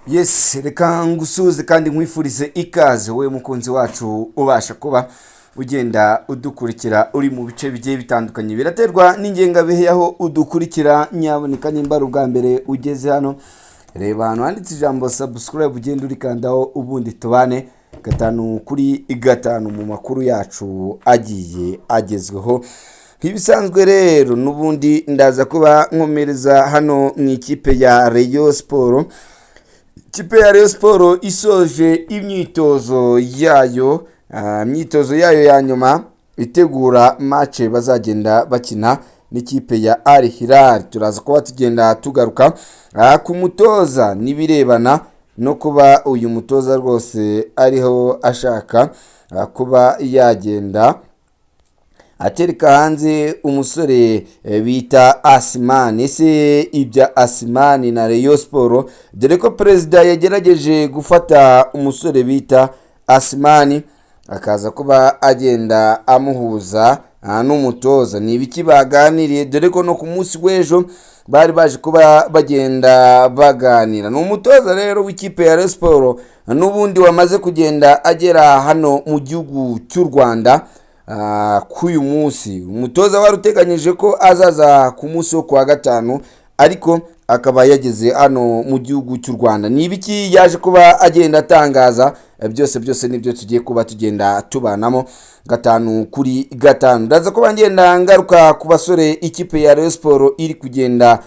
Yes, reka ngusuhuze kandi nkwifurize ikaze, wowe mukunzi wacu ubasha kuba ugenda udukurikira uri mu bice bigiye bitandukanye, biraterwa n'ingengabihe aho udukurikira. Nyaboneka, nimba ari ubwa mbere ugeze hano, reba ahantu handitse ijambo subscribe, ugenda urikandaho, ubundi tubane gatanu kuri gatanu mu makuru yacu agiye agezweho. Nk'ibisanzwe rero, n'ubundi ndaza kuba nkomereza hano mu ikipe ya Rayon Sport. Ikipe ya Rayon Sport isoje imyitozo yayo, imyitozo yayo ya nyuma itegura match bazagenda bakina n'ikipe ya Al Hilal. Turaza kuba tugenda tugaruka ku mutoza n'ibirebana no kuba uyu mutoza rwose ariho ashaka kuba yagenda atereka hanze umusore bita Asimani. Ese ibya Asimani na Rayon Sport, dore ko perezida yagerageje gufata umusore bita Asimani akaza kuba agenda amuhuza n'umutoza, ni ibiki baganiriye? Dore ko no ku munsi w'ejo bari baje kuba bagenda baganira. Ni umutoza rero w'ikipe ya Rayon Sport n'ubundi wamaze kugenda agera hano mu gihugu cy'u Rwanda k'uyu munsi. Umutoza wari uteganyije ko azaza ku munsi wo kuwa gatanu, ariko akaba yageze hano mu gihugu cy'u Rwanda. Ni ibiki yaje kuba agenda atangaza? Byose byose nibyo tugiye kuba tugenda tubanamo gatanu kuri gatanu. Ndaza kuba ngenda ngaruka ku basore ikipe ya Rayon Sport iri kugenda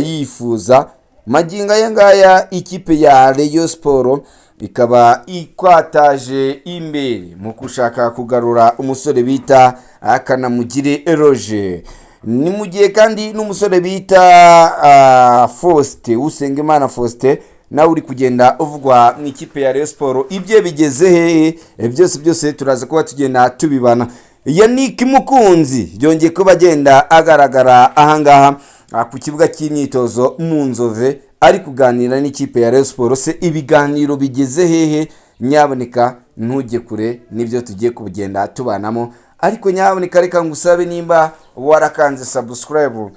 yifuza magingo aya ngaya. Ikipe ya Rayon Sport ikaba ikwataje imbere mu gushaka kugarura umusore bita Kanamugire Roger. Ni mu gihe kandi n'umusore bita Faustin Usengimana Faustin nawe uri kugenda uvugwa mu ikipe ya Rayon Sport. Ibyo bigeze hehe? Byose byose turaza kuba tugenda tubibana. Yannick Mukunzi yongeye kuba agenda agaragara ahangaha ku kibuga cy'imyitozo mu Nzove, ari kuganira n'ikipe ya Rayon Sport. Se ibiganiro bigeze hehe? Nyaboneka ntujye kure, nibyo tugiye kugenda tubanamo. Ariko nyaboneka reka ngusabe, nimba warakanze subscribe,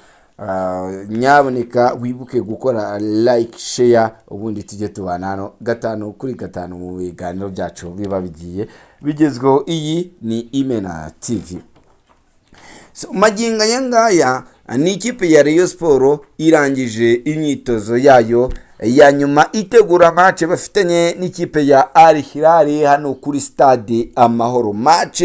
nyaboneka wibuke gukora like, share, ubundi tujye tubana hano gatanu kuri gatanu mu biganiro byacu biba bigiye bigezweho. Iyi ni Imena TV. So, magingo aya ngaya ni ikipe ya Rayon Sport irangije imyitozo yayo ya nyuma itegura match bafitanye n'ikipe ya Al Hilal hano kuri Stade Amahoro. Match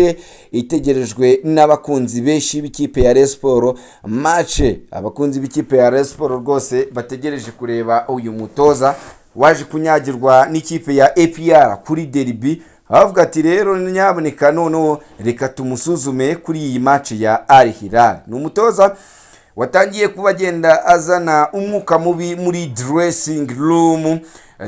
itegerejwe n'abakunzi benshi b'ikipe ya Rayon Sport, match abakunzi b'ikipe ya Rayon Sport rwose bategereje kureba uyu mutoza waje kunyagirwa n'ikipe ya APR kuri derby. Bavuga ati: "Rero nyaboneka noneho reka tumusuzume kuri iyi match ya Al Hilal." Ni umutoza watangiye kuba agenda azana umwuka mubi muri dressing room,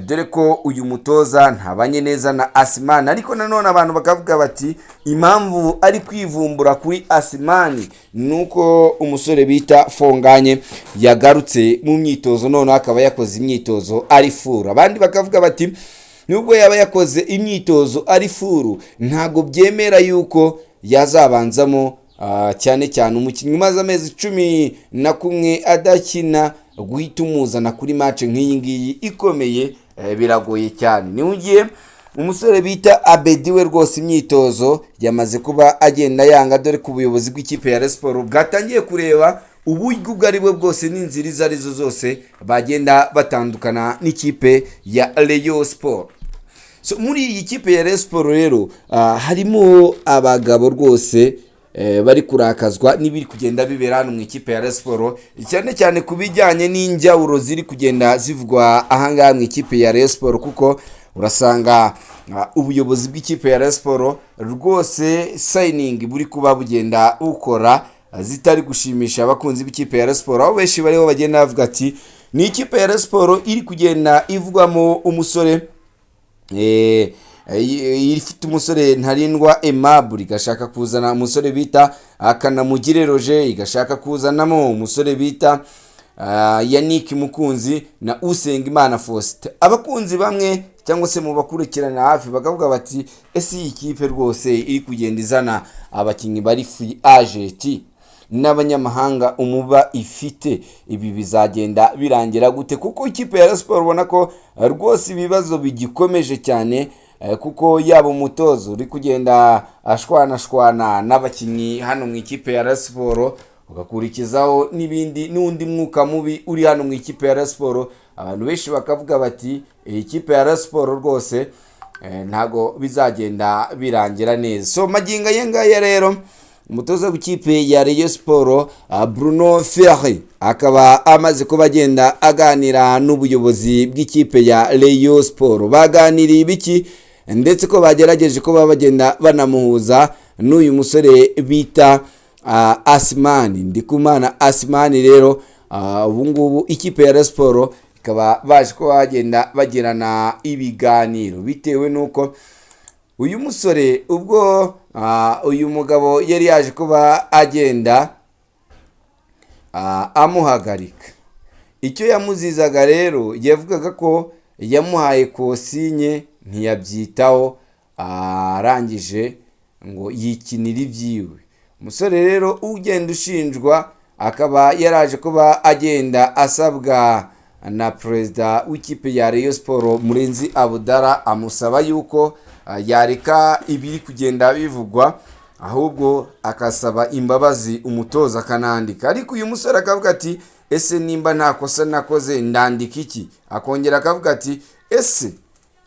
dore ko uyu mutoza ntabanye neza na Asimani. Ariko nanone abantu bakavuga bati impamvu ari kwivumbura kuri Asimani ni uko umusore bita Fonganye yagarutse mu myitozo, noneho akaba yakoze imyitozo ari full. Abandi bakavuga bati nubwo yaba yakoze imyitozo ari full, ntabwo byemera yuko yazabanzamo, cyane cyane umukinnyi umaze amezi 11 adakina, guhita umuzana kuri match nk'iyi ngiyi ikomeye biragoye cyane. Ni ugiye umusore bita Abedi we rwose imyitozo yamaze kuba agenda yanga, dore ko ubuyobozi bw'ikipe ya Rayon Sport bwatangiye kureba uburyo ubwo ari bwo bwose n'inzira izo arizo zose bagenda batandukana n'ikipe ya Rayon Sport. So, muri iyi kipe ya Rayon Sport rero harimo abagabo rwose bari kurakazwa n'ibiri kugenda bibera hano mu ikipe ya Rayon Sport, cyane cyane ku bijyanye n'injyawuro ziri kugenda zivugwa ahangaha mu ikipe ya Rayon Sport, kuko urasanga ubuyobozi bw'ikipe ya Rayon Sport rwose signing buri kuba bugenda bukora zitari gushimisha abakunzi b'ikipe ya Rayon Sport, aho benshi bariho bagenda bavuga ati ni ikipe ya Rayon Sport iri kugenda ivugwamo umusore ifite umusore Ntarindwa Aimable, igashaka kuzana umusore bita Kanamugire Roger, igashaka kuzanamo umusore bita Yannick Mukunzi na Usengimana Faustin. Abakunzi bamwe cyangwa se mu bakurikirana hafi bakavuga bati: "Ese iyi kipe rwose iri kugenda izana abakinnyi bari free agent?" N'abanyamahanga umuba ifite, ibi bizagenda birangira gute? Kuko ikipe ya Rayon Sport ubona ko rwose ibibazo bigikomeje cyane, kuko yaba umutoza uri kugenda ashwanashwana n'abakinnyi hano mu ikipe ya Rayon Sport, ugakurikizaho n'ibindi n'undi mwuka mubi uri hano mu ikipe ya Rayon Sport, abantu benshi bakavuga bati iyi kipe ya Rayon Sport rwose ntago bizagenda birangira neza. So magingo aya ngaya rero, umutoza w'ikipe ya Rayon Sport, Bruno Ferry, akaba amaze kuba agenda aganira n'ubuyobozi bw'ikipe ya Rayon Sport. Baganiriye ibiki? Ndetse ko bagerageje kuba bagenda banamuhuza n'uyu musore bita Asimani Ndikumana Asimani. Rero ubu ngubu ikipe ya Rayon Sport ikaba baje kuba bagenda bagirana ibiganiro, bitewe n'uko uyu musore ubwo uyu mugabo yari yaje kuba agenda amuhagarika, icyo yamuzizaga rero yavugaga ko yamuhaye consigne ntiyabyitaho, arangije ngo yikinira ibyiwe. Umusore rero ugenda ushinjwa akaba yaraje kuba agenda asabwa na perezida w'ikipe ya Rayon Sport, Murenzi Abdallah, amusaba yuko yareka ibiri kugenda bivugwa, ahubwo akasaba imbabazi umutoza akanandika. Ariko uyu musore akavuga ati: "Ese nimba nta kosa nakoze ndandika iki?" Akongera akavuga ati: "Ese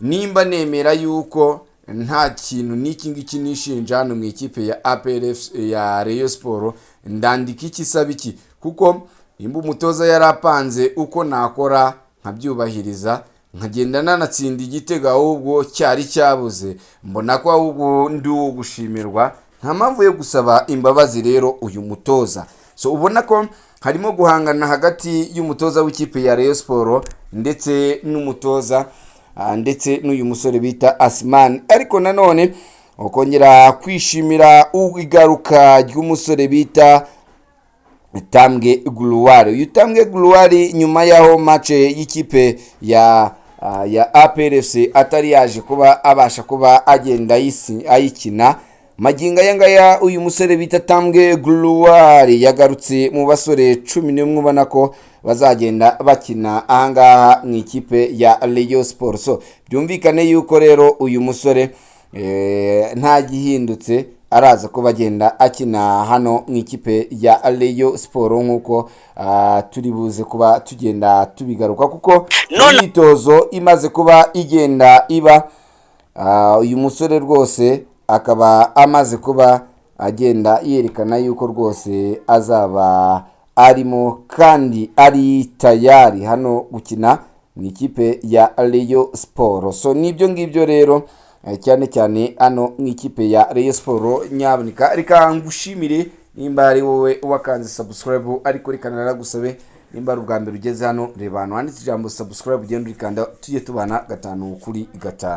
nimba nemera yuko nta kintu n'iki ngiki nishinja hano mu ikipe ya APR ya Rayon Sport, ndandika iki, isaba iki? Kuko nimba umutoza yarapanze uko nakora nkabyubahiriza, nkagenda nanatsinda igitego ahubwo cyari cyabuze, mbona ko ahubwo ndi uwo gushimirwa, nta mpamvu yo gusaba imbabazi rero uyu mutoza." So ubona ko harimo guhangana hagati y'umutoza w'ikipe ya Rayon Sport ndetse n'umutoza ndetse n'uyu musore bita Asimani. Ariko nanone ukongera kwishimira igaruka ry'umusore bita Tambwe Gloire. Uyu Tambwe Gloire, nyuma y'aho match y'ikipe ya APRFC atari yaje kuba abasha kuba agenda ayikina, magingo aya ngaya uyu musore bita Tambwe Gloire yagarutse mu basore 11 ubona ko bazagenda bakina ahangaha mu ikipe ya Rayon Sport. So byumvikane yuko rero uyu musore nta gihindutse araza kuba agenda akina hano mu ikipe ya Rayon Sport, nk'uko turi buze kuba tugenda tubigaruka, kuko imyitozo imaze kuba igenda iba, uyu musore rwose akaba amaze kuba agenda yerekana yuko rwose azaba arimo kandi ari tayari hano gukina mu ikipe ya Rayon Sport. So nibyo ngibyo rero, cyane cyane hano mu ikipe ya Rayon Sport. Nyaboneka reka ngushimire nimba ari wowe wakanze subscribe, ariko reka naragusabe, nimba ari ubwa mbere ugeze hano, reba ahantu handitse ijambo subscribe, ugenda urikanda, tujye tubana 5 kuri 5.